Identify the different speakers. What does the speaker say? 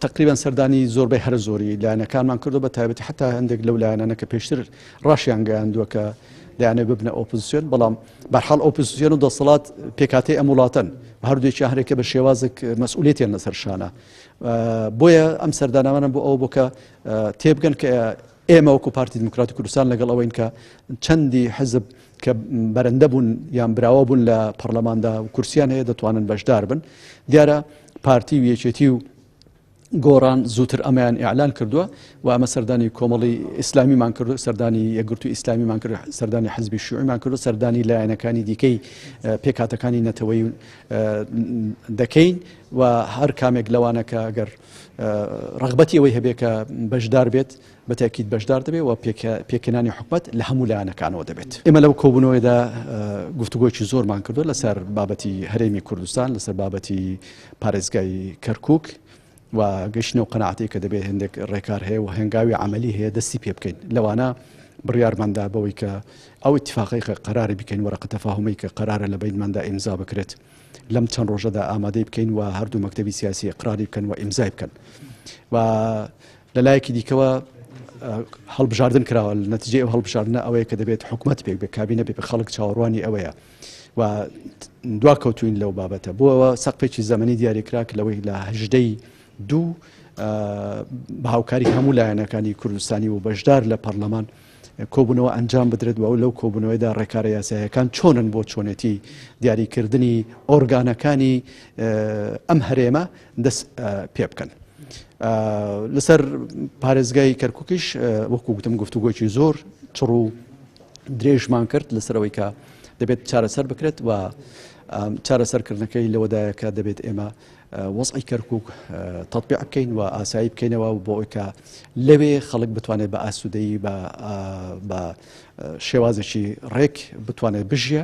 Speaker 1: تەقریبەن سەردانی زۆربەی هەرە زۆری لایەنەکانمان کردو بە تایبەتی حتا هەندێک لەو لایەنانە کە پێشتر ڕاشیان گەیاندووە کە دەیانەوێت ببنە ئۆپۆزیسیۆن بەڵام بەرحاڵ ئۆپۆزیسیۆن و دەسەڵات پێکهاتەی ئەم وڵاتەن هەردووکیان هەرێکە بە شێوازێک مەسئولیەتیان لەسەر شانە بۆیە ئەم سەردانامانە بۆ ئەوە بۆ کە تێبگەن کە ئێمە وەکو پارتی دیموکراتی کوردستان لەگەڵ ئەوەین کە چەندی حزب کە بەرەندە بوون یان براوە بوون لە پەرلەماندا و کورسیان هەیە دەتوانن بەشدار بن دیارە پارتی و یەکێتی و گۆڕان زووتر ئەمەیان ئیعلان کردووە و ئەمە سەردانی کۆمەڵی ئیسلامیمان کردو سەردانی یەکگرتوو ئیسلامیمان کرد سەردانی حزبی شیوعیمان کردو سەردانی لایەنەکانی دیکەی پێکهاتەکانی نەتەوەی دەکەین و هەر کامێک لەوانە کە ئەگەر ڕغبەتی ئەوەی هەبێ کە بەشدار بێت بە تاکید بەشدار دەبێت و پێکهێنانی حکومەت لە هەموو لایەنەکانەوە دەبێت. ئێمە لەو کۆبوونەوەیەدا گفتوگۆیەکی زۆرمان کردووە لەسەر بابەتی هەرێمی کوردستان، لەسەر بابەتی پارێزگای کەرکووک و گەیشتینەوە قەناعەتێک کە دەبێت هەندێک ڕێکار هەیە و هەنگاوی عەمەلی هەیە دەستی پێ بکەین. لەوانە بڕیارماندا بەوەی کە ئەو ئیتفاقەی کە قەراری بکەین، وەرەقە تەفاهومەی کە قەرارە لە بەینماندا ئیمزا بکرێت، لەم چەند ڕۆژەدا ئامادەی بکەین و هەردوو مەکتەبی سیاسی ئیقراری بکەن و ئیمزای بکەن. و لە لایەکی دیکەوە هەڵبژاردن کراوە لە نەتیجەی ئەو هەڵبژاردنە ئەوەیە کە دەبێت حکومەت پێک بێت کابینە بێ خەڵک چاوەڕوانی ئەوەیە و دوا کەوتوین لەو بابەتە بۆەوە سەقفێکی زەمەنی دیاریکرا کە لەوەی لە هەژدەی دوو بە هاوکاری هەموو لایەنەکانی کوردستانی و بەشدار لە پەرلەمان کۆبوونەوە ئەنجام بدرێت و لەو کۆبوونەوەیدا ڕێکارە یاسایەکان چۆنن بۆ چۆنێتی دیاریکردنی ئۆرگانەکانی ئەم هەرێمە دەست پێ بکەن. لەسەر پارێزگای کەرکووکیش وەکو گوتم گفتوگۆکی زۆر چڕ و درێژمان کرد لەسەر ئەوەی کە دەبێت چارەسەر بکرێت و چارەسەرکردنەکەی لەوەدایە کە دەبێت ئێمە وەزعی کەرکووک تەطبیع بکەین و ئاسایی بکەینەوە بۆ ئەوەی کە لەوێ خەڵک بتوانێت بە ئاسوودەیی بە شێوازێکی ڕێک بتوانێت بژیە.